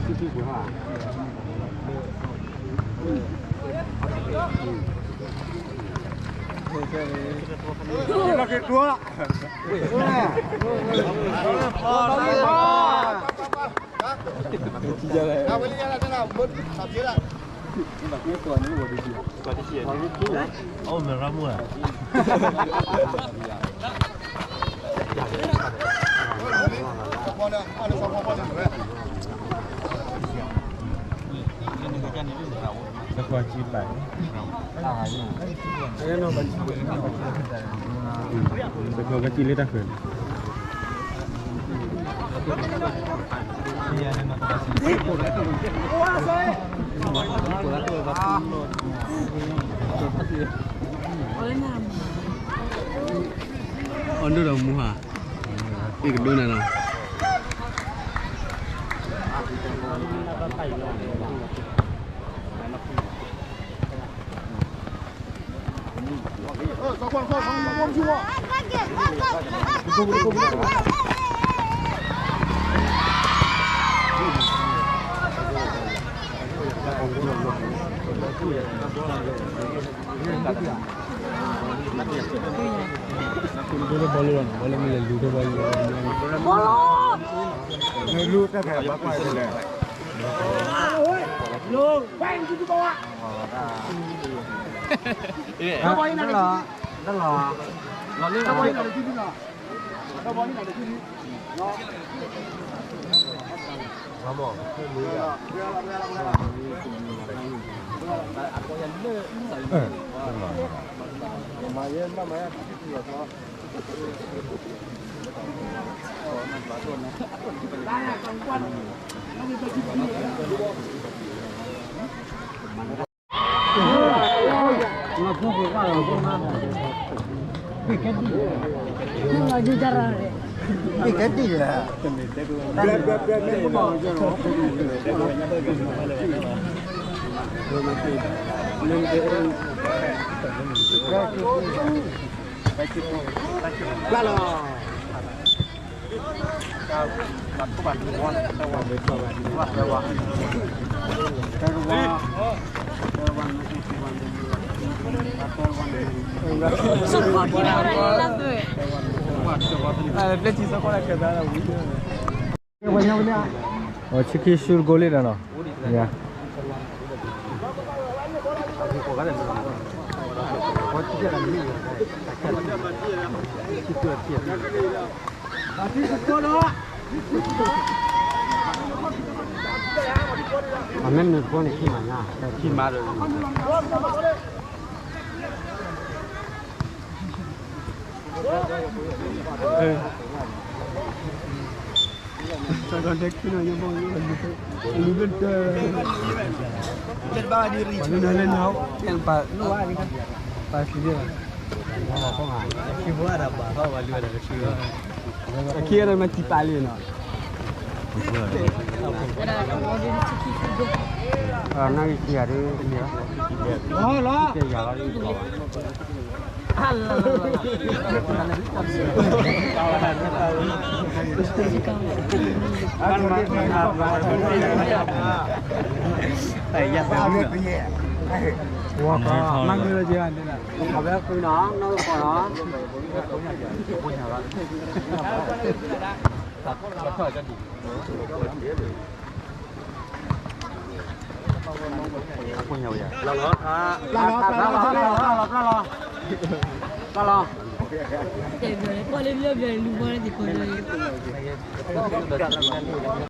သကိးကံၣ်လၢတၢ်ဃၢၤ အီၣ်ဒိၣ်ဒီးမူဟါ, အ့ၣ်ကဒိၣ်နၤနီၤ. ပျဲၢ်ထံသကိးလၢကဲသးလၢဝံၤ ဆံခံဆူတကိးလံဒီးနီၤ, ယၤ အမ့ၢ်နုာ်တကိးန့ၣ် ခံမၤညါ, ခံမၤဒီး အခံရမတံပာ်လံနီၤ, နီၣ်ဂံၢ်ခံဂၤဒ်, ဟီလီၤ မၤက့ၤလီၤက့ၤ, အဝဲဃုနီၤ, နီၢ်ကီၢ်နီၤ, ပျၢ်လီၤ, ပျၢ်လီၤ, ပျၢ်လီၤ, ပျၢ်လီၤ, ပျၢ်လီၤ, ပျၢ်လီၤ.